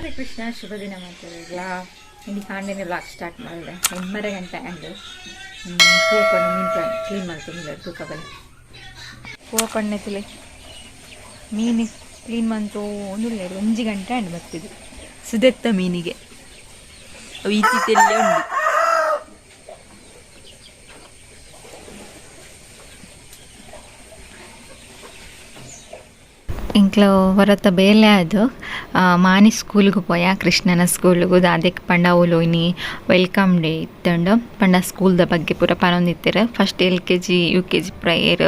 ಹರೇ ಕೃಷ್ಣ, ಶುಭ ದಿನ ಮಾತಾಡಲ್ಲ. ಇನ್ನು ಕಾಂಡೆನೆ ವ್ಲಾಗ್ ಸ್ಟಾರ್ಟ್ ಮಾಡಿದೆ. 8 ಗಂಟೆ ಆಂಡ್ ಪೂಪಣ್ಣೆ ಮೀನು ಕ್ಲೀನ್ ಮಾಡ್ತೀನಿ. ತೂಕ ಬಲೆ ಪೂಪಣ್ಣೆ ತುಲೆ ಮೀನು ಕ್ಲೀನ್ ಮಂತು. ಒಂದು 1 ಗಂಟೆ ಆಂಡ್ ಬರ್ತಿದ್ದು ಸುದೆತ್ತ ಮೀನಿಗೆ ಅವು ಈಚಿತೆಲ್ಲೇ ಉಂಡು. ಎಂಕ್ಲ ಹೊರತ ಬೇಲೆ ಅದು ಮಾನಿ ಸ್ಕೂಲ್ಗೆ ಪೋಯ, ಕೃಷ್ಣನ ಸ್ಕೂಲ್ಗು. ದಾದೆಕ್ ಪಂಡ ಅವುಲು ಇನಿ welcome day ಇತ್ತಂಡು. ಪಂಡ ಸ್ಕೂಲ್ದ ಬಗ್ಗೆ ಪೂರ ಪನೊಂದಿತ್ತೆರ್. ಫಸ್ಟ್ ಎಲ್ಕೆಜಿ, ಯುಕೆಜಿ ಪೂರ ಏರ್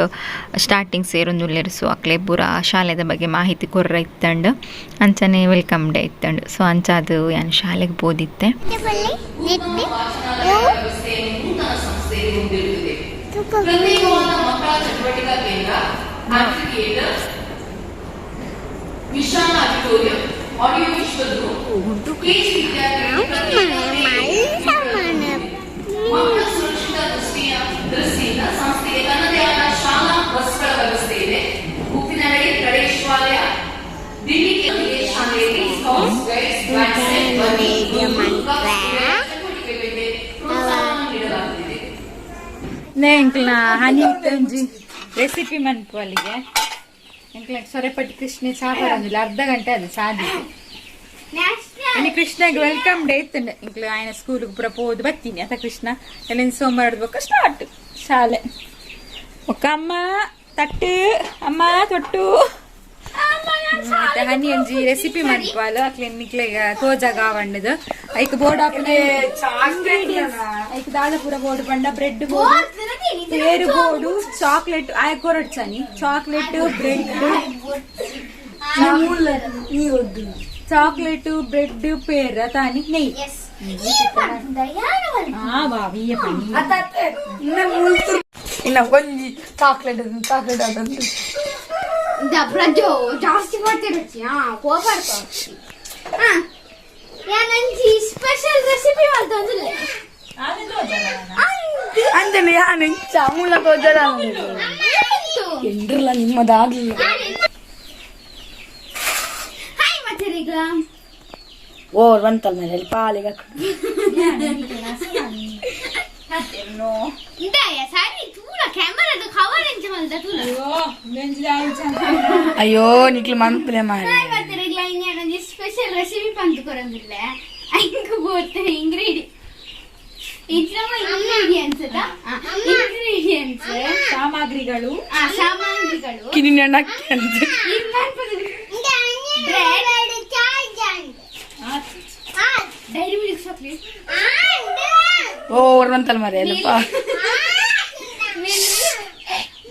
ಸ್ಟಾರ್ಟಿಂಗ್ ಸೇರೊಂದುಲ್ಲೆರ್. ಸೊ ಅಕ್ಲೆ ಪೂರ ಶಾಲೆದ ಬಗ್ಗೆ ಮಾಹಿತಿ ಕೊರ್ರ ಇತ್ತಂಡು. ಅಂಚನೆ welcome day ಇತ್ತಂಡು. ಸೊ ಅಂಚಾದ್ ಯಾನ್ ಶಾಲೆಗೆ ಪೋದಿತ್ತೆ. ಪ್ರತ್ಯೇಕವಾದ ಮಕ್ಕಳ ಚಟುವಟಿಕಾ ಕೇಂದ್ರ, ಆಂಫಿಥಿಯೇಟರ್, ವಿಶಾಲ auditorium, audio visual room, KG ವಿದ್ಯಾರ್ಥಿಗಳಿಗೆ ಪ್ರತ್ಯೇಕ ಮಕ್ಕಳ ಸುರಕ್ಷಿತ ದೃಷ್ಟಿಯಿಂದ ಸಂಸ್ಥೆಗೆ ತನ್ನದೇ ಆದ ಶಾಲಾ ಬಸ್ಗಳ ವ್ಯವಸ್ಥೆ ಇದೆ. ಉಪ್ಪಿನಂಗಡಿ ಗಣೇಶ್ವಾಲಯ ದಿಲ್ಲಿ ಶಾಲೆಯಲ್ಲಿ ಸ್ಕೌಟ್ಸ್, ಗೈಡ್ಸ್, ಬ್ಯಾಂಡ್ ಸೆಟ್, ಬನ್ನಿ ಕಪ್ಸ್ ಇವೆಲ್ಲ ಚಟುವಟಿಕೆಗಳಿಗೆ ಪ್ರೋತ್ಸಾಹ ನೀಡಲಾಗುತ್ತಿದೆ. ಎಂಕ್ಲ ಹನಿ ಒಂಜಿ ರೆಸಿಪಿ ಮನ್ಪು ಅಲ್ಲಿಗೆ. ಎಂಕ್ಲ ಸೊರೆಪಟ್ಟಿ ಕೃಷ್ಣ ಚಾ ಬರೋದಿಲ್ಲ. ಅರ್ಧ ಗಂಟೆ ಅದು ಚಾ. ಇನ್ನು ಕೃಷ್ಣಗೆ welcome day ಇತ್ತು. ಎಂಕ್ಲ ಆಯ್ನ ಸ್ಕೂಲ್ಗೆ ಪೂರ ಪೋದು ಬತ್ತೀನಿ ಅತ ಕೃಷ್ಣ. ಎಲ್ಲ ಸೋಮವಾರ ಬೊಕ್ಕ ಸ್ಟಾರ್ಟ್ ಶಾಲೆ. ಒಕ್ಕ ಅಮ್ಮ ತಟ್ಟು, ಅಮ್ಮ ತೊಟ್ಟು. ಮತ್ತೆ ಹನಿ ಒಂಜಿ ರೆಸಿಪಿ ಮನ್ಪುವಲು. ಅಕ್ಲೆ ನಿಕ್ಲೆಗ ತೋಜಾಗ ಆವಂಡದು. ಐಕ್ ಬೋರ್ಡ್ ಆಪುನ ಇಂಗ್ರೀಡಿಯೆಂಟ್ಸ್, ಐಕ್ ದಾದ ಪೂರ ಬೋರ್ಡ್ ಪಂಡ ಬ್ರೆಡ್ ಬೋರ್ಡ್, ಪೇರು ಬೋರ್ಡು, ಚಾಕ್ಲೇಟ್ ಆಯ ಕೊರಡ್ಚನಿ, ಚಾಕ್ಲೇಟ್, ಬ್ರೆಡ್, ಚಾಕ್ಲೇಟ್, ಬ್ರೆಡ್, ಪೇರ್ ತಾನಿ ನೆಯ್. ಆ ವಾ ವಿಯ ಪನಿ. ಇನ್ನ ಒಂಜಿ ಚಾಕ್ಲೇಟ್, ಚಾಕ್ಲೇಟ್ ಅದಂತ. ಪ್ರಜೋ ಜಾಸ್ತಿ ಮಾಡ್ತಿರಚ್ಚಿ. ಹಾ, ಕೋಪ. ಹಾ, ಯಾನಂಜಿ ಸ್ಪೆಷಲ್ ರೆಸಿಪಿ ಮಾಡ್ತಂದಿಲ್ಲ. ಅಂಜನೆ ಯಾನು ಚಾಮುಲ ತೋಜಲ ಎಂಡ್ರಲ್ಲ ನಿಮ್ಮದಾಗ್ಲಿಲ್ಲ. ಹಾಯ್ ಮತ್ತೀಗ. ಓರ್ ಬಂತಲ್ ಮೇಲೆ ಪಾಲಿಗೆ. ಇಂದಾಯ ಸಾರಿ ತೂಲ ಕ್ಯಾಮರಾದ ಕವರ್ ಎಂಚ ಮಲ್ದ ತೂಲ. ಅಯ್ಯೋ, ನಿಕ್ಲು ಮನ್ಪುಲೆ ಮಾರೆ. ಹಾಯ್ ಮತ್ತೀಗ, ಇನ್ನೇನೊಂಜಿ ಸ್ಪೆಷಲ್ ರೆಸಿಪಿ ಪಂತು ಕೊರಂದಿಲ್ಲ. ಐಂಕ್ ಬೋರ್ತ ಇಂಗ್ರೀಡಿಯೆಂಟ್ಸ್, ಇಂಗ್ರೀಡಿಯೆಂಟ್ಸ್. ಸಾಮಗ್ರಿಗಳು. ಸಾಮಗ್ರಿಗಳು. ಕಿನಿನ ನಕ್ಕಿ ಅಂತ. Bread, dairy milk chocolate. Or ಬಂತಲ್ ಮಾರೆ ಎಲ್ಲ.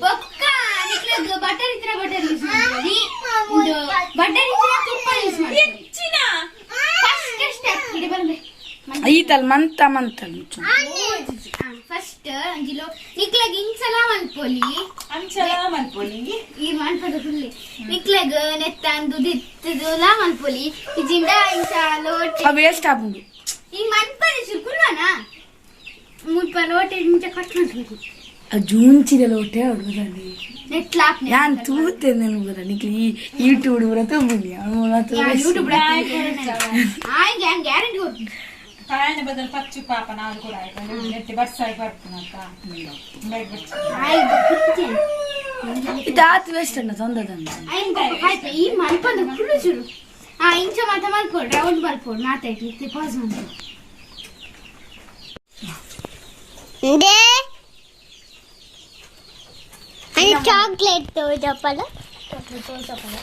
ಬೊಕ್ಕ ನಿಕ್ಲೆಗ್ ಬಟರ್ ಇತ್ರ ಬಟರ್ ಯೂಸ್ ಮಾಡ್ಬೋದು. ಬಟರ್ ಇತ್ರ ತುಪ್ಪ ಯೂಸ್ ಮಾಡ್ಬೋದು. ಫಸ್ಟ್ ಸ್ಟೆಪ್ ಇಡಿ ಬರಲೆ. ಐತಲ್ ಮಂತ ಮಂತಲ್ ಮುಚ್ಚು. ಫಸ್ಟ್ ಅಂಜಿಲೋ ನಿಕ್ಲೆಗ್ ಇಂಚಲ ಮಲ್ಪೊಲಿ. ಅಂಚಲ ಮನ್ಪೊಲಿ. ಈ ಮನ್ಪದ ಫುಲ್ಲಿ ನಿಕ್ಲೆಗ್ ನೆತ್ತ ದುದಿತ್ತುಲ ಮಲ್ಪೊಲಿ. ಇಜಿಂಡ ಇಂಚ ಲೋಟೆ. ಅವು ವೇಸ್ಟ್ ಆಪುಂಡು. ಈ ಮನ್ಪದ ಶುಕುಲ್ವನ ಮುಲ್ಪ ಲೋಟೆ ಇಂಚ ಕಟ್ ಮಲ್ಪೊಲಿ. ಆ ಜೂಂಚಿದ ಲೋಟೆ ಹುಡುಗರಲ್ಲಿ. ನೆಟ್ಲಾಪ್. ಯಾನ್ ತೂತೆ ನೆನಪುದ ನಿಕ್ಲು ಈ ಯೂಟ್ಯೂಬ್ ಪೂರ ತುಂಬುಂಡಿ. ಯೂಟ್ಯೂಬ್ ಆಯ್ಗೆ ಗ್ಯಾರಂಟಿ ಕೊಡ್ತೀನಿ. ಕಾಯನ ಬದಲು ಪಚ್ಚು ಪಾಪ ನಾವು ಕೂಡ ಆಯ್ತು. ನೆಟ್ಟಿ ಬರ್ಸಾಯಿ ಬರ್ಪುನಂತ. ಆಯ್ತು. ಇದು ಆತು ವೇಸ್ಟ್ ಅಣ್ಣ ತೊಂದದಂತ. ಈ ಮಲ್ಪಂದ ಕುಳ್ಳು ಚುರು. ಆ ಇಂಚ ಮಾತ ಮಲ್ಪೋಡು, ರೌಂಡ್ ಮಲ್ಪೋಡು. ಮಾತಾಡ್ಲಿ, ಪಾಸ್ ಮಲ್ಪೋಡು. ಚಾಕ್ಲೇಟ್ ತೋಜಪ್ಪಲ್ಲ. ಚಾಕ್ಲೇಟ್.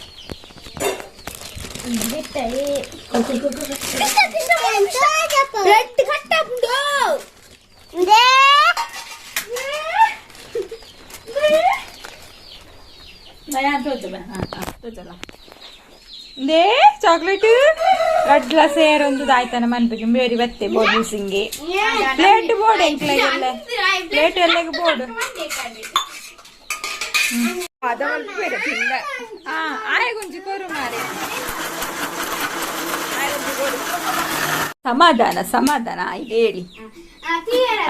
ಬ್ರೆಡ್ ಕಟ್ ಆಪುಂಡು. They chocolate ರಡ್ಲ ಸೇರೊಂದು ಆಯ್ತಾನ ಮನ್ಪಿಗೆ ಬೇರಿ ಬತ್ತೆ ಬೋರ್ಡ್ ಸಿಂಗಿ. ಪ್ಲೇಟ್ ಬೋರ್ಡ್ ಎಂಕ್ಲೆಗೆಲ್ಲ ಪ್ಲೇಟ್ ಎಲ್ಲಗೆ ಬೋರ್ಡ್. ಆ ಆಯಗುಂಜಿ ಕೊರು ಮಾರೆ. ಸಮಾಧಾನ, ಸಮಾಧಾನ. ಈಗ ಹೇಳಿ,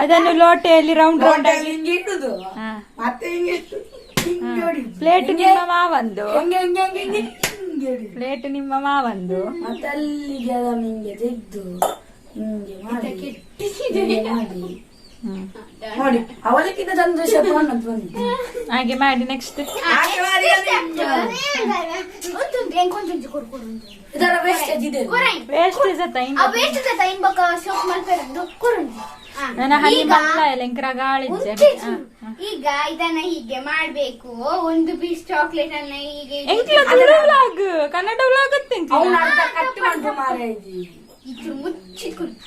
ಅದನ್ನು ಲೋಟೆಯಲ್ಲಿ ರೌಂಡ್ ರೌಂಡ್ ಆಗಿ. ಹಿಂಗೆ ಇಡುದು. ಹಾ. ಮತ್ತೆ ಹಿಂಗೆ ಹಿಂಗೆ ಹೊಡಿಯುದು. ಪ್ಲೇಟ್ ನಿಮ್ಮ ಮಾವಂದು. ಹಿಂಗೆ ಹಿಂಗೆ ಹಿಂಗೆ ಹಿಂಗೆ. ಹಿಂಗೆ. ಪ್ಲೇಟ್ ನಿಮ್ಮ ಮಾವಂದು. ಮತ್ತೆ ಅಲ್ಲಿಗೆ ಅದನ್ನು ಹಿಂಗೆ ತೆಗ್ದು ಹಿಂಗೆ ಮಾಡಿ, ಹಿಂಗೆ ಮಾಡಿ. ನೋಡಿ, ಅವಳಿಗಿಂತ ಚಂದ ಶೇಪ್ ಅನ್ನೋದು ಬಂದಿದೆ. ಹಾಗೆ ಮಾಡಿ, ನೆಕ್ಸ್ಟ್. ಹಾಗೆ ಮಾಡಿ ಅದು ಹಿಂಗೆ ಮಾಡಿ. ಒಂದೊಂದು ಕೊಡು ಕೊಡು ಒಂದು. ಇದರ ವೇಸ್ಟೇಜ್ ಇದೆ. ಕೊರೈ. ವೇಸ್ಟ್ ಜತ. ಆ ವೇಸ್ಟ್ ಜೊತೆ ಇನ್ ಬೊಕ ಸೋಪ್ ಮಲ್ಪೆರಂದು ಕೊರುಂಜಿ. ನನ್ನ ಹನಿ ಈಗ ಮಕ್ಕಳ ಎಂಕ್ರ ಗಾಳಿಜ್ಜೆ. ಒಂದೇ ಚೂರು. ಈಗ ಇದನ್ನ ಹೀಗೆ ಮಾಡ್ಬೇಕು, ಒಂದು ಪೀಸ್ ಚಾಕ್ಲೇಟ್ ಅನ್ನ ಹೀಗೆ. ಎಂಕ್ಲ ತುಳು ವ್ಲಾಗ್, ಕನ್ನಡ ವ್ಲಾಗ್ ಅತ್ತೆ. ಅವನು ಅರ್ಧ ಕಟ್ ಮಾಡ್ತು ಮಾರಾಯ. ಇದು ಮುಚ್ಚಿಕೊಂಡು,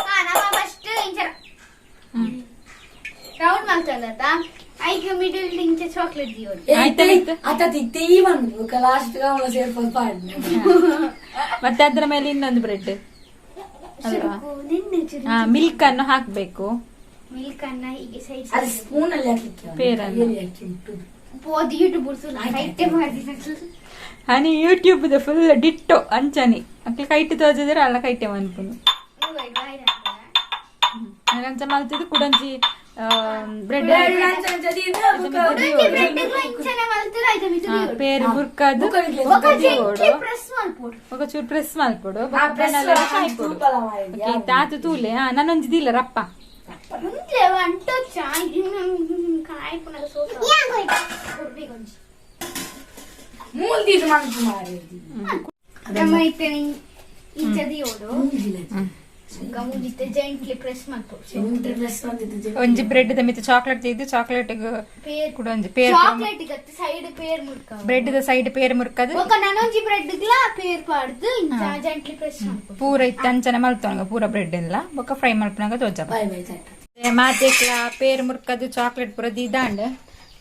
ಹಾ, ನಮ್ಮ ಫಸ್ಟ್ ಇಂಚರ ರೌಂಡ್ ಮಾಡ್ತದತ್ತ, ಐಕ್ ಮಿಡಲ್ ಇಂಚ ಚಾಕ್ಲೇಟ್ ದಿಯೋಡು. ಆಯ್ತಾ, ಆಯ್ತು. ಅತ್ತ ತಿತ್ತೆ ಈ ಬಂದು ಲಾಸ್ಟ್ ಅವನ ಸೇರ್ಪಡ್ ಪಾಡ್ನೆ. ಮತ್ತೆ ಅದರ ಮೇಲೆ ಇನ್ನೊಂದು ಬ್ರೆಡ್ ಅಲ್ವಾ? ನಿನ್ನೆ ಚೂರು. ಹಾ, ಮಿಲ್ಕ್ ಅನ್ನು ಹಾಕ್ಬೇಕು. ಮಿಲ್ಕ್ ಅನ್ನ ಹೀಗೆ ಸೈಡ್. ಅದು ಸ್ಪೂನ್ ಅಲ್ಲಿ ಹಾಕ್ಲಿಕ್ಕೆ ಅವನು. ಪೇರನ್ನು. ಕೈಯಲ್ಲಿ ಹಾಕಿ ಉಂಟು. ಪೋದು ಯೂಟ್ಯೂಬ್ ಐಟೆ ಮಾಡಿದ. ಹನಿ YouTube full ditto ಅಂಚನಿ ಅಕ್ಲೆ ಕೈಟ್ ತೋಜಿದ್ರೆ ಅಲ್ಲ ಕೈಟೆ ಮನ್ಪುನು. ಅಂಚ ಮಲ್ತಿದ್ದು ಕುಡಂಚಿ ಬ್ರೆಡ್. ಅಂಚೆ ಅಂಚೆ ಇದು ಬ್ರೆಡ್ ಇಂಚನೆ ಮಲ್ತದ ಐತೆ ಮಿತು. ಪೇರು ಬುರ್ಕದು. ಪ್ರೆಸ್ ಮಲ್ಪೊಡು. ఒక ಚೂರು ಪ್ರೆಸ್ ಮಲ್ಪೊಡು. ಆ press ಕಾಯ್ಪೊಡು. ತೂಪಲ ಮಾಡಿದ್ಯಾ? ಓಕೆ, ತಾತು ತೂಲೆ. ಹಾ, ನಾನೊಂಜಿ ದಿಲ್ಲ ರಪ್ಪ. ಮುಂದೆ ಅಂಟೊಚ್ಚ ಕಾಯ್ಪುನಗ ಸೋಸ ಕೊಡ್ಬೇಕೊಂಜಿ. ಮೂಲ್ ದೀಸ ಮನ್ಪು ಮಾರಾಯ. ನಮ್ಮ ಇತ್ತೆ ಇಂಚ ದಿಯೋಡು. ಮೂಗಿಲ್ಲ. ಗಮುಜಿತ್ತೆ ಜೆಂಟ್ಲಿ ಪ್ರೆಸ್ ಮಲ್ಪೊಡು. ಉಂಟು press ಬಂದಿದ್ದು. ಒಂಜಿ ಬ್ರೆಡ್ the ಮಿತ್ತು ಚಾಕ್ಲೇಟ್ ತೆಗೆದು ಚಾಕ್ಲೇಟ್ ಪೇರ್ ಕೂಡ ಒಂಜಿ ಪೇರ್. ಚಾಕ್ಲೇಟ್ ಗತ್ತೆ ಸೈಡ್ ಪೇರ್ ಮುಡ್ಕ. Bread the side peer ಮುರ್ಕದು. ఒక ನನೊಂಜಿ ಬ್ರೆಡ್ ಗ್ಲಾ ಪೇರ್ ಪಾಡ್ದು ಇಂಚ ಜೆಂಟ್ಲಿ ಪ್ರೆಸ್ ಮಲ್ಪೊಡು. ಪೂರ ಇತ್ತು ಅಂಚನೆ ಮಲ್ತೊನಗ ಪೂರ ಬ್ರೆಡ್ ಎಲ್ಲ ಬೊಕ್ಕ ಫ್ರೈ ಮಲ್ಪನಾಗ ತೋಜ. Bye bye tata. ಮಾತೆಕ್ಲ ಪೇರ್ ಮುರ್ಕದು ಚಾಕ್ಲೇಟ್ ಪೂರ ದೀದಾಂಡ್.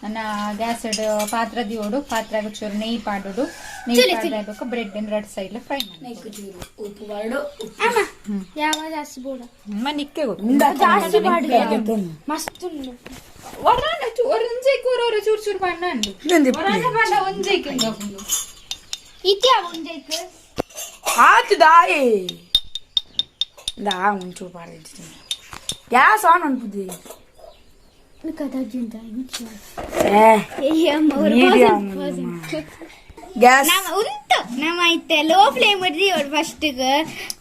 ನನ್ನ ಗ್ಯಾಸ್ ಪಾತ್ರ ದಿಯೋಡು, ಪಾತ್ರಾಗ ಚೂರು ನೆಯ್ಯಿ ಪಾಡೋಡು. ನೆಯ್ಯಿ ಪಾಡ್ಬೇಕು. ಬ್ರೆಡ್ ಎರಡು ಸೈಡ್ ಫ್ರೈ ಮಾಡಿ. ನೈಕು ಚೂರು ಉಪ್ಪು ಬಾರಡು. ಯಾವ ಜಾಸ್ತಿ ಬೋಡ. ನಿಕ್ಕೆ ಗೊತ್ತು. ಜಾಸ್ತಿ ಪಾಡ್ದು ಮಸ್ತ್ ಉಂಡು. ಒರಾನ ಒಂಜೆ ಕೂರೋರು ಚೂರು ಚೂರು ಬಣ್ಣ ಉಂಡು. ಒರಾನ ಬಣ್ಣ ಒಂಜೆ. ಇತ್ಯಾ ಒಂಜೈಕ್. ಆತು ದಾಯಿ ದಾ ಒಂಚೂರು ಪಾಡಿದ್ದೀನಿ. ಗ್ಯಾಸ್ ಆನ್ ಅನ್ಪುದಿ. ಗ್ಯಾಸ್. ನಮ್ಮ ಉಂಟು ನಮ್ಮ ಇತ್ತೆ ಲೋ ಫ್ಲೇಮ್ ಇಡ್ದಿ ಫಸ್ಟ್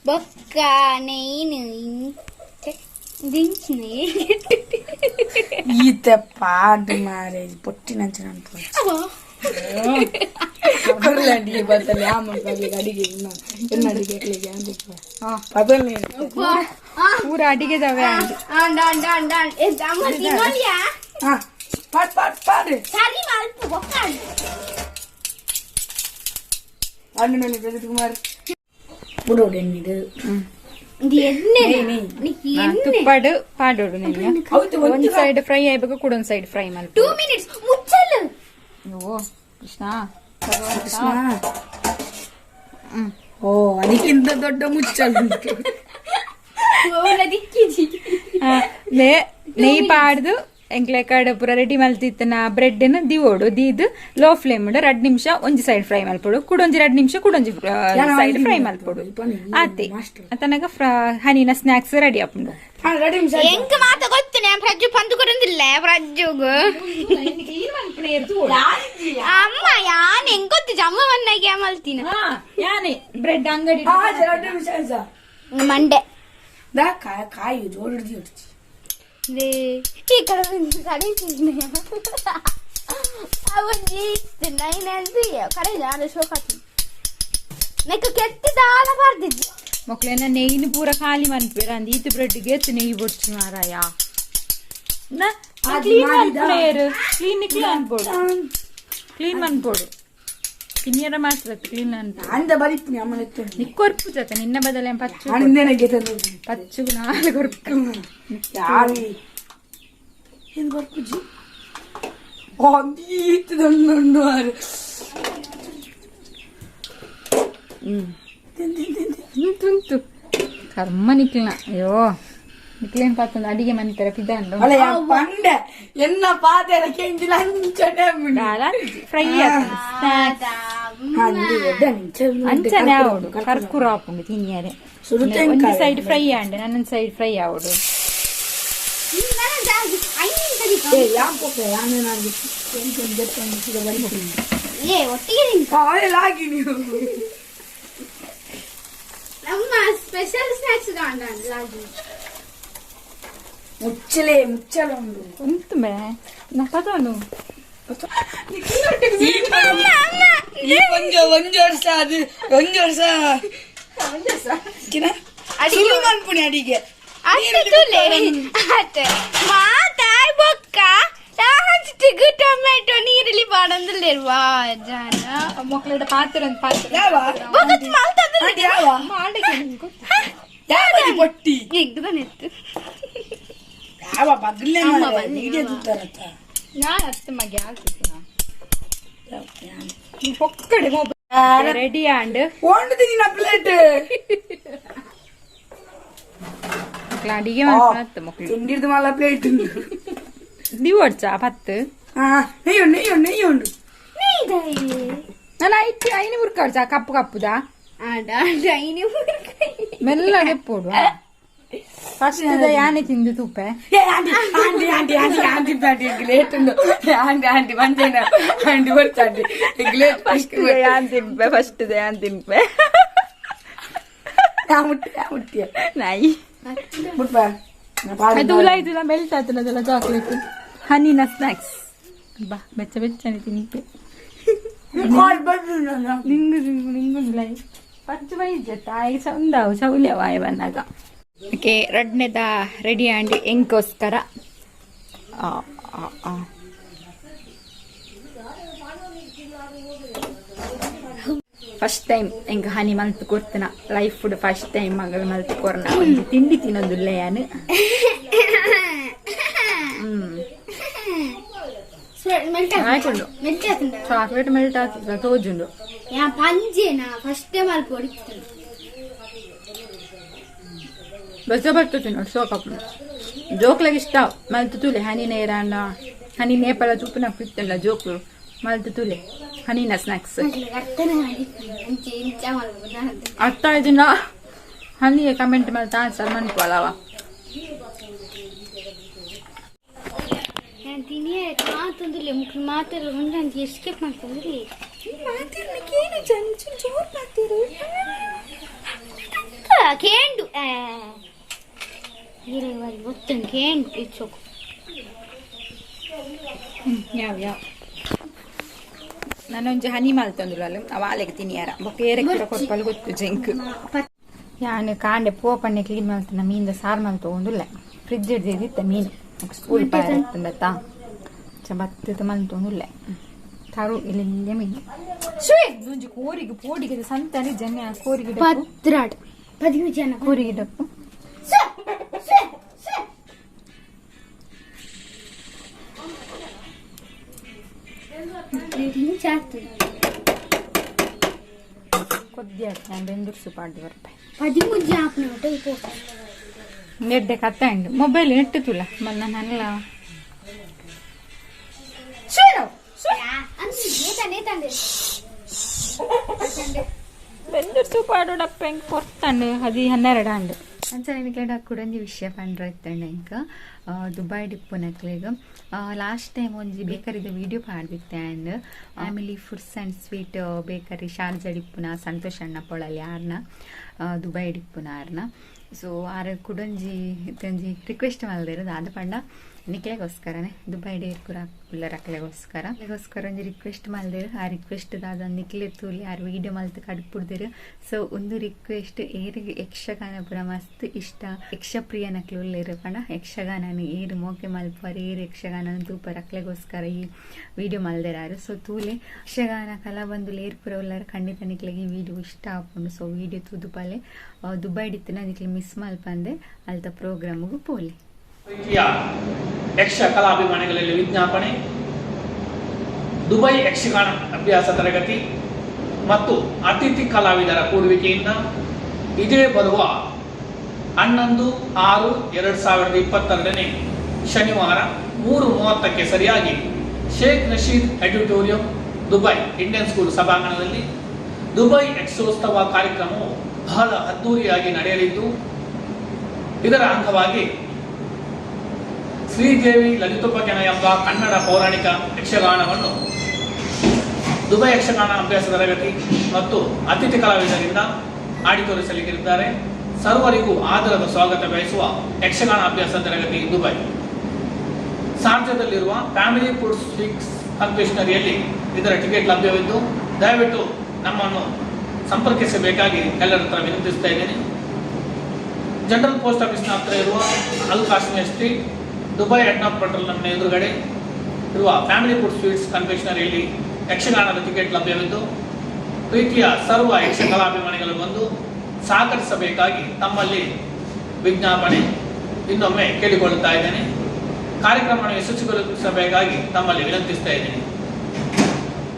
ಬೊಕ್ಕ ನೇನು ದಿಂಚಿನ. ಈತೆ ಪಾಡು ಮಾರೆ ಪೊಟ್ಟಿನಂಚಿನ ಅನ್ಪು ಅಡಿಗೆ ಬರ್ತಲ್ಲ ಆಮ ಅಡಿಗೆ ಎನ್ನ ಅಡಿಗೆ ಅಡಿಗೆ ಅಂತ ಪದಲ್ನೇ. ಪೂರ ಅಡಿಗೆದವೇ. And and and and ಅಮ್ಮ ತಿನ್ನೋಲ್ಯಾ. ಹಾ, ಪಾಡ್ ಪಾಡ್ ಪಾಡ್. ಸರಿ ಮಲ್ಪ ಬೊಕ್ಕ. ಅಣ್ಣನ ಪ್ರಜಿತ್ ಕುಮಾರ್ ಬಿಡೋಡು ಎಣ್ಣಿಡು. ಇದು ಎಣ್ಣೆ ಎಣ್ಣೆ. ತುಪ್ಪಡು ಪಾಡೋಡು ನೀನು. ಹೌದು. ಒಂದ್ ಸೈಡ್ ಫ್ರೈ ಆಯ್ಬೇಕು ಕೂಡ, ಒಂದ್ ಸೈಡ್ ಫ್ರೈ ಮಲ್ಪ. 2 ಮಿನಿಟ್ಸ್ ಮುಚ್ಚಲು. ಓ ಕೃಷ್ಣ. ಕೃಷ್ಣ. ಓ, ಅದಕ್ಕಿಂತ ದೊಡ್ಡ ಮುಚ್ಚಲು ಉಂಟು. ದಿಕ್ಕಿಜಿ. ನೆಯ್ ಪಾಡ್ದು ಎಂಕ್ಲೆ ಕಡೆ ಪೂರ ರೆಡಿ ಮಲ್ತಿತ್ತನ ಬ್ರೆಡ್ ದಿವೋಡು. ದೀದ್ ಲೋ ಫ್ಲೇಮ್ 2 ನಿಮಿಷ ಒಂಜಿ ಸೈಡ್ ಫ್ರೈ ಮಲ್ಪೊಡು. ಕುಡೊಂಜಿ 2 ನಿಮಿಷ ಕುಡೊಂಜಿ ಸೈಡ್ ಫ್ರೈ ಮಲ್ಪೊಡು. ಆತೆ ಅತನಗ ಹನಿನ ಸ್ನಾಕ್ಸ್ ರೆಡಿ ಆಪುಂಡು. ಹಾ, 2 ನಿಮಿಷ. ಎಂಕ್ ಮಾತ ಗೊತ್ತು, ನಾನು ಪ್ರಜ್ಜು ಪಂದು ಕೊಡೊಂದಿಲ್ಲ ಪ್ರಜ್ಜುಗು. ಅಮ್ಮ ಯಾನ್ ಹೆಂಗ್ ಗೊತ್ತು, ಅಮ್ಮ ಬಂದಾಗ ಮಲ್ತಿನ. ಯಾನೆ ಬ್ರೆಡ್ ಅಂಗಡಿ. ಹಾ, 2 ನಿಮಿಷ ಆಯ್ತಾ? ಮಂಡೆ. ದಾ ಕಾಯಿ ಕಾಯಿ ಜೋರು ಹಿಡ್ದು ಹಿಡ್ಚಿ. ಈ ಕಡೆ ಕಡೆ ಅವೊಂಜಿ ನೈನ್ ಅಂದು ಕಡೆ ಜಾಲ ಶೋಕಾತಿ ನೆಕ್ ಕೆತ್ತಿ ದಾಲ ಬರ್ದಿದ್ದಿ. ಮೊಕ್ಲೆನ ನೆಯ್ನು ಪೂರ ಖಾಲಿ ಮನ್ಪೇರ ಅಂದ್ ಈತ ಬ್ರೆಡ್ ಎತ್ತು ನೆಯ್ಯಿ ಬೊಡ್ಚಿ ಮಾರಾಯ. ಕ್ಲೀನ್ ಮನ್ಪುನೇರು, ಕ್ಲೀನ್ ಕ್ಲೀನ್ ಅನ್ಪೋಡು, ಕ್ಲೀನ್ ಮನ್ಪೋಡು. ತಿನ್ನಿಯರ ಮಾತ್ರ ಕ್ಲೀನ್ ಅನ್ಪೋಡು. ಅಂದ ಬಲಿಪ್ಪುನಿ ಅಮ್ಮನ ಎತ್ತು. ನಿಕ್ಕೊರ್ಪು ಜೊತೆ ನಿನ್ನ ಬದಲೆ ಪಚ್ಚು. ಅಣ್ಣನಿಗೆ ತಂದು. ಪಚ್ಚು ನಾಲ್ಕು ಕೊರ್ಪು. ಯಾರು ಏನು ಬರ್ಪುಜಿ ಅಂದೀತದೊಂದುಂಡು ಮಾರೆ. ತಿನ್ ತಿನ್ ತಿನ್ ತಿನ್. ಉಂಟು ಉಂಟು ಕರ್ಮ ನಿಕ್ಲಿನ. ಅಯ್ಯೋ, ನಿಕ್ಲೇನ್ ಪಾತೊಂದು ಅಡಿಗೆ ಮನ್ಪೆರ ಪಿದಾಂಡು. ಅಲ್ಲ, ಯಾ ಪಂಡೆ ಎನ್ನ ಪಾತೆರ ಕೆಂಜಿಲ ಅಂಚನೆ. ಫ್ರೈ ಅಂಚನೆ ಆವಡು, ಕರ್ಕುರ ಆಪುಂಡು ತಿನ್ನಿಯರೆ. ಒಂಜಿ ಸೈಡ್ ಫ್ರೈ ಆಂಡ್ ನನ್ನೊಂದು ಸೈಡ್ ಫ್ರೈ ಆವಡು. ಏ ಯಾನ್ ಪೋಪೆ ಯಾನ್ ನಾನು. ಏ ಒಟ್ಟಿಗೆ ಲಾಗಿ ನೀವು ನಮ್ಮ ಸ್ಪೆಷಲ್ ಸ್ನಾಕ್ಸ್ ಲಾಗಿ ಮುಚ್ಚಲೆ ಮುಚ್ಚಲ ಉಂಡು ಉಂಟು ಮೇ ನಾ ಪದನು ಈ ಒಂಜಿ ಒಂಜಿ ವರ್ಷ ಅದು ಒಂಜಿ ವರ್ಷ ಸುರು ಮನ್ಪುಣಿ ಅಡಿಗೆ ಮಾತಾಯ್ ಬೊಕ್ಕ ಲಾಸ್ಟಿಗೆ ಟೊಮೆಟೊ ನೀರಲ್ಲಿ ಬಾಡಂದಿಲ್ವಾ ಜಾನ ಮಕ್ಕಳ ಪಾತ್ರ ಅಂತ ಪಾತ್ರ ಯಾವ ಬೊಕ್ಕ ಮಾಲ್ತದ ಆಂಟಿ ಯಾವ ಯಾವ ಈ ಬೊಟ್ಟಿ ಎಗ್ದನಿತ್ತು ಯಾವ ಬಗ್ಲೆ ವಿಡಿಯೋ ತೂತಾರತ್ತ ನಾನು ಅತ್ತೆ ಮಗೆ ಆಗ್ತಿತ್ತು ಪೊಕ್ಕಡೆ ಮೊಬೈಲ್ ರೆಡಿ ಆಂಡ್ ಓಂಡದಿ ನಿನ್ನ ಪ್ಲೇಟ್ ಮಕ್ಳ ಅಡಿಗೆ ಮಾಡ್ಕೊಳತ್ತ ಮಕ್ಳು ತಿಂಡಿರ್ದು ಮಲ್ಲ ಪ್ಲೇಟ್ ಉಂಡು ನೀವು ಹೊಡ್ಚಾ ಪತ್ತು ಹಾ ನೆಯ್ಯುಂಡು ನೆಯ್ಯುಂಡು ನೆಯ್ಯುಂಡು ನಾನು ಐತಿ ಐನಿ ಮುರ್ಕಾಡ್ಚಾ ಕಪ್ಪು ಕಪ್ಪುದಾ ಆಡ ಐನಿ ಮೆಲ್ಲಗೆ ಪೋಡು ಫಸ್ಟ್ ಯಾನೆ ತಿಂದು ತೂಪೆ ಏ aunty aunty aunty aunty aunty aunty late ಉಂಡು ಆಂಟಿ ಆಂಟಿ ಬಂದೇನ ಆಂಟಿ ಬರ್ತಾ ಆಂಟಿ ಲೇಟ್ ಫಸ್ಟ್ ಯಾನ್ ತಿನ್ಪೆ ಫಸ್ಟ್ ಯಾನ್ ತಿನ್ಪೆ ಯಾ ಮುಟ್ಟಿ ಯಾ ಮುಟ್ಟಿ ನಾಯಿ ಮುಟ್ಪ ಅದು ಉಲ ಇದೆಲ್ಲ ಮೆಲ್ಟ್ ಆಯ್ತಲ್ಲ ಚಾಕ್ಲೇಟ್ ಹನಿನ ಸ್ನಾಕ್ಸ್ ಬಾ ಬೆಚ್ಚ ಬೆಚ್ಚನೆ ತಿನ್ಪೆ ಕಾಲ್ ಬಂದು ನಿಂಗು ನಿಂಗು ಲೈ ಪಚ್ಚು ಬೈಜ ತಾಯಿ ಚಂದಾವು ಚೌಲ್ಯ ವಾಯ್ ಬಂದಾಗ ಓಕೆ ರಡ್ನೆದ ರೆಡಿ ಆಂಡ್ ಎಂಕೋಸ್ಕರ ಆ ಆ ಆ ಫಸ್ಟ್ ಟೈಮ್ ಎಂಕ್ ಹನಿ ಮಲ್ತ್ ಕೊಡ್ತನ ಲೈಫ್ ಫುಡ್ ಫಸ್ಟ್ ಟೈಮ್ ಮಗಳು ಮಲ್ತ್ ಕೊರ್ನ ಒಂಜಿ ತಿಂಡಿ ತಿನ್ನೋದಿಲ್ಲ ಯಾನು ಮೆಲ್ಟ್ ಆಯ್ಕೊಂಡು ಮೆಲ್ಟ್ ಆತುಂಡ ಚಾಕ್ಲೇಟ್ ಮೆಲ್ಟ್ ಆಗ್ತದೆ ತೋಜುಂಡು ಯಾ ಪಂಜೆನಾ ಫಸ್ಟ್ ಟೈಮ್ ಅಲ್ಲಿ ಪೊಡಿತು ಬೆಚ್ಚ ಬರ್ತದೆ ನೋಡಿ ಸೋಕಪ್ಪ ಜೋಕ್ಲಾಗ ಇಷ್ಟ ಮಲ್ತು ತೂಲೆ ಹನಿ ನೇರಾಂಡ ಹನಿ ನೇಪಲ ಚೂಪುನ ಕುತ್ತಲ್ಲ ಜೋಕ್ಲು ಮಲ್ತು ತೂಲೆ ಹನಿನ ಸ್ನಾಕ್ಸ್ ಅರ್ಥನೇ ಅಂಚೆ ಇಂಚ ಮಲ್ಪುನ ಅರ್ಥ ಆಯ್ತಿನ ಹನಿಗೆ ಕಮೆಂಟ್ ಮಲ್ತ ಆನ್ಸರ್ ಮನ್ಪುವಲ್ಲವ ನಾನು ತಿನ್ನಿಯ ಮಾತಂದಿಲ್ಲ ಮುಖ ಮಾತಾಡಲ್ಲ ಒಂದಂತ ಎಸ್ಕೇಪ್ ಮಾಡ್ಕೊಂಡ್ರಿ ಕೇಂಡು ಗೊತ್ತಂಡು ಕೇಂಡು ಇಚ್ಚೋಕು ಯಾವ ಯಾವ ನಾನೊಂಜಿ ಹನಿ ಮಲ್ತೊಂದುಲ್ಲ ಅವ ಆಲೆಗೆ ತಿನಿಯಾರ ಬೊಕ್ಕ ಏರೆ ಕೂಡ ಕೊರ್ಪಲ್ ಗೊತ್ತು ಜಂಕ್ ಯಾನು ಕಾಂಡೆ ಪೋ ಪಣ್ಣೆ ಕ್ಲೀನ್ ಮಲ್ತನ ಮೀನ್ದ ಸಾರು ಮಲ್ತ ತಗೊಂಡುಲ್ಲ ಫ್ರಿಜ್ ಹಿಡ್ದಿದ್ದಿತ್ತ ಮೀನು ಸ್ಕೂಲ್ ಪಾರತ್ತಂದತ್ತಾ ಬತ್ತದ ಮಲ್ತೊಂದುಲ್ಲ ತರು ಇಲ್ಲಿ ಮೀನು ಶೇ ಒಂಜಿ ಕೋರಿಗೆ ಪೋಡಿಗೆ ಸಂತಾನೆ ಜನ ಕೋರಿಗೆ ಡಪ್ಪು ಪತ್ರಾಡ್ ಪದಿಮೂರು ಜನ ಕೋರಿಗೆ ಡಪ್ಪು ಚಾರ್ತದೆ ಕೊದ್ದಿ ನಾನು ಬೆಂದೂರು ಪಾಡ್ದು ಬರ್ಪೆ ಪದಿಮೂರು ಜನ ಅಪ್ನ ನೆಡ್ಡೆ ಕತ್ತ ಉಂಡು ಮೊಬೈಲ್ ನೆಟ್ಟುತ್ತುಲ್ಲ ಮಲ್ಲ ನನ್ನಲ್ಲ ಬೆಂದೂರು ಸೂಪಾಡೋಡಪ್ಪ ಹೆಂಗೆ ಕೊಡ್ತಾಂಡು ಅದು ಹನ್ನೆರಡು ಅಂಡು ಅಂಚನೆ ನಿಕ್ಲೆಡ ಕುಡೊಂಜಿ ವಿಷಯ ಪಂಡ್ರ ಇತ್ತಂಡ ಇಂಕ ದುಬೈ ಡಿಪ್ಪುನಕ್ಲೆಗ್ ಲಾಸ್ಟ್ ಟೈಮ್ ಒಂಜಿ ಬೇಕರಿದ ವಿಡಿಯೋ ಪಾಡ್ದಿತ್ತೆ and family foods and sweet bakery Sharjah ಡಿಪ್ಪುನ ಸಂತೋಷ್ ಅಣ್ಣ ಪೊಳಲಿ ಆರ್ನ ದುಬೈ ಡಿಪ್ಪುನ ಆರ್ನ ಸೊ ಆರ್ ಕುಡೊಂಜಿ ಇತ್ತೊಂಜಿ ರಿಕ್ವೆಸ್ಟ್ ಮಲ್ದಿರೋದು ದಾದ ಪಂಡ ನಿಕ್ಲೆಗೋಸ್ಕರನೇ ದುಬೈ ಡೇರ್ ಪೂರ ಉಲ್ಲರ್ ಅಕ್ಲೆಗೋಸ್ಕರ ಅಕ್ಲೆಗೋಸ್ಕರ ಒಂಜಿ ರಿಕ್ವೆಸ್ಟ್ ಮಲ್ದಿರು ಆ ರಿಕ್ವೆಸ್ಟ್ ದಾದ ನಿಕ್ಲೆ ತೂಲಿ ಆರ್ ವೀಡಿಯೋ ಮಲ್ತ್ ಕಡ್ಪುಡ್ದಿರು ಸೊ ಒಂದು ರಿಕ್ವೆಸ್ಟ್ ಏರಿಗೆ ಯಕ್ಷಗಾನ ಪೂರ ಮಸ್ತ್ ಇಷ್ಟ ಯಕ್ಷಪ್ರಿಯನಕ್ಲು ಉಲ್ಲೆರ್ ಪಂಡ ಯಕ್ಷಗಾನನ ಏರು ಮೋಕೆ ಮಲ್ಪುವರ್ ಏರು ಯಕ್ಷಗಾನ ತೂಪರ್ ಅಕ್ಲೆಗೋಸ್ಕರ ಈ ವಿಡಿಯೋ ಮಲ್ದಿರಾರು ಸೊ ತೂಲೆ ಯಕ್ಷಗಾನ ಕಲಾ ಬಂದು ಏರ್ ಪೂರ ಉಲ್ಲರ್ ಖಂಡಿತ ನಿಕ್ಲೆಗ್ ಈ ವಿಡಿಯೋ ಇಷ್ಟ ಆಪುಂಡು ಸೊ ವಿಡಿಯೋ ತೂದುಪಾಲೆ ದುಬೈ ಡಿತ್ತಿನ ನಿಕ್ಲೆ ಮಿಸ್ ಮಲ್ಪಂದೆ ಅಲ್ತ ಪ್ರೋಗ್ರಾಮ್ಗು ಪೋಲೆ. ಪ್ರೀತಿಯ ಯಕ್ಷ ಕಲಾಭಿಮಾನಿಗಳಲ್ಲಿ ವಿಜ್ಞಾಪನೆ. ದುಬೈ ಯಕ್ಷಗಾನ ಅಭ್ಯಾಸ ತರಗತಿ ಮತ್ತು ಅತಿಥಿ ಕಲಾವಿದರ ಕೂಡುವಿಕೆಯಿಂದ ಇದೇ ಬರುವ 11/6/2022 ಶನಿವಾರ 3:30ಕ್ಕೆ ಸರಿಯಾಗಿ Sheikh Rashid auditorium, Dubai Indian school ಸಭಾಂಗಣದಲ್ಲಿ ದುಬೈ ಯಕ್ಷೋತ್ಸವ ಕಾರ್ಯಕ್ರಮವು ಬಹಳ ಅದ್ಧೂರಿಯಾಗಿ ನಡೆಯಲಿದ್ದು, ಇದರ ಅಂಗವಾಗಿ ಶ್ರೀದೇವಿ ಲಲಿತೋಪಖ್ಯಾನ ಎಂಬ ಕನ್ನಡ ಪೌರಾಣಿಕ ಯಕ್ಷಗಾನವನ್ನು ದುಬೈ ಯಕ್ಷಗಾನ ಅಭ್ಯಾಸ ತರಗತಿ ಮತ್ತು ಅತಿಥಿ ಕಲಾವಿದರಿಂದ ಆಡಿ ತೋರಿಸಲಿಕ್ಕಿದ್ದಾರೆ. ಸರ್ವರಿಗೂ ಆದರದ ಸ್ವಾಗತ ಬಯಸುವ ಯಕ್ಷಗಾನ ಅಭ್ಯಾಸ ತರಗತಿ ದುಬೈ. ಶಾರ್ಜಾದಲ್ಲಿರುವ ಫ್ಯಾಮಿಲಿ ಫುಡ್ ಸ್ವೀಟ್ಸ್ ಕನ್ಫೆಕ್ಷನರಿಯಲ್ಲಿ ಇದರ ಟಿಕೆಟ್ ಲಭ್ಯವಿದ್ದು, ದಯವಿಟ್ಟು ನಮ್ಮನ್ನು ಸಂಪರ್ಕಿಸಬೇಕಾಗಿ ಎಲ್ಲರ ಹತ್ರ ವಿನಂತಿಸ್ತಾ ಇದ್ದೇನೆ. ಜನರಲ್ ಪೋಸ್ಟ್ ಆಫೀಸ್ನ ಹತ್ರ ಇರುವ ಅಲ್ ಕಾಶ್ಮೀರ್ ಸ್ಟ್ರೀಟ್, ದುಬೈ ಅಡ್ನಾಕ್ ಪೆಟ್ರೋಲ್ ಎದುರುಗಡೆ ಇರುವ ಫ್ಯಾಮಿಲಿ ಫುಡ್ ಸ್ವೀಟ್ಸ್ ಕನ್ಫೆಕ್ಷನರಿಯಲ್ಲಿ ಯಕ್ಷಗಾನದ ಟಿಕೆಟ್ ಲಭ್ಯವಿದ್ದು, ಪ್ರೀತಿಯ ಸರ್ವ ಯಕ್ಷಕಲಾಭಿಮಾನಿಗಳು ಬಂದು ಸಹಕರಿಸಬೇಕಾಗಿ ತಮ್ಮಲ್ಲಿ ವಿಜ್ಞಾಪನೆ ಇನ್ನೊಮ್ಮೆ ಕೇಳಿಕೊಳ್ಳುತ್ತಾ ಇದ್ದೇನೆ. ಕಾರ್ಯಕ್ರಮವನ್ನು ಯಶಸ್ವಿಗೊಳಿಸಬೇಕಾಗಿ ತಮ್ಮಲ್ಲಿ ವಿನಂತಿಸ್ತಾ ಇದ್ದೇನೆ.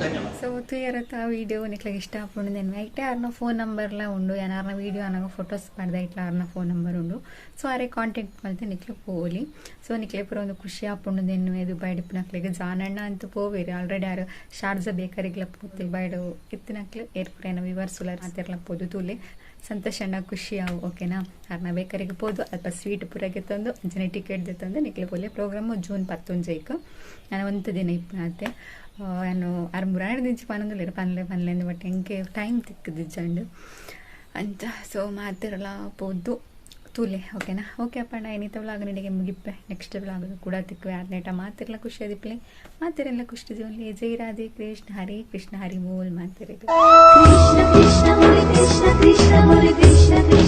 ಧನ್ಯವಾದ. ಸೊ ತೂಯರತ್ತ ವೀಡಿಯೋ ನಿಕ್ಲೆಗ್ ಇಷ್ಟ ಆಪುಂಡು ನೆನ್ವೆ ಐಟೆ ಆರ್ನ ಫೋನ್ ನಂಬರ್ಲ ಉಂಡು. ಯಾನಾರ್ನ ವೀಡಿಯೋ ಅನಾಗ ಫೋಟೋಸ್ ಪಾಡ್ದ ಇಟ್ಲ ಆರ್ನ ಫೋನ್ ನಂಬರ್ ಉಂಡು. ಸೊ ಆರೆ ಕಾಂಟ್ಯಾಕ್ಟ್ ಮಲ್ತೆ ನಿಕ್ಲೆ ಪೋಲಿ. ಸೊ ನಿಕ್ಲೆ ಪೂರ ಒಂದು ಖುಷಿ ಆಪುಂಡು ನೆನ್ವೆ. ದುಬೈಡ್ ಇಪ್ಪುನಕ್ಲೆಗ್ ಜಾನಣ್ಣ ಅಂತ ಪೋವೇರು. ಆಲ್ರೆಡಿ ಆರು ಶಾರ್ಜಾ ಬೇಕರಿಗ್ಲ ಪೋತೆ ಬೈಡು ಇತ್ತಿನಕ್ಲೆ ಏರ್ಪುರೇನ ವಿವರ್ಸ್ ಉಲಾರ್ ಮಾತೆರ್ಲ ಪೋದು ತೂಲೆ. ಸಂತೋಷ ಅಣ್ಣ ಖುಷಿ ಆವು, ಓಕೆನಾ? ಆರ್ನ ಬೇಕರಿಗೆ ಪೋದು ಅಲ್ಪ ಸ್ವೀಟ್ ಪೂರಗೆ ತಂದು ಅಂಚನೆ ಟಿಕೆಟ್ ತಂದು ನಿಕ್ಲೆ ಪೋಲೆ. ಪ್ರೋಗ್ರಾಮು ಜೂನ್ 19ಕ್. ನಾನು ಒಂತ ದಿನ ಇಪ್ಪುನಾತೆ. ನಾನು ಆರು ಮುರಾಣಿ ದಿಂಚಿ ಪನೊಂದುಲ್ಲೆರ್ ಪನ್ಲೆ ಪನ್ಲೆ, ಬಟ್ ಎಂಕೆ ಟೈಮ್ ತಿಕ್ಕುದಿಜ್ಜಂಡು ಅಂಚ. ಸೊ ಮಾತೆರ್ಲ ಪೋದು ತೂಲೆ, ಓಕೆನಾ? ಓಕೆ ಅಪ್ಪಣ್ಣ, ಏನಿತ ವ್ಲಾಗ್ ನಿನಗೆ ಮುಗಿಪ್ಪೆ. ನೆಕ್ಸ್ಟ್ ವ್ಲಾಗ್ ಕೂಡ ತಿಕ್ಕುವೆ. ಆದ್ನೇಟ ಮಾತಿರ್ಲ ಖುಷಿ ಅದಿಪ್ಲೆ, ಮಾತಿರೆಲ್ಲ ಖುಷಿ ಜೀವನ್ಲಿ. ಜೈ ರಾಧೆ ಕೃಷ್ಣ, ಹರೇ ಕೃಷ್ಣ, ಹರಿ ಬೋಲ್ ಮಾತಿರ. ಕೃಷ್ಣ ಕೃಷ್ಣ ಮುರಿ ಕೃಷ್ಣ ಕೃಷ್ಣ ಮುರಿ ಕೃಷ್ಣ ಕೃಷ್ಣ.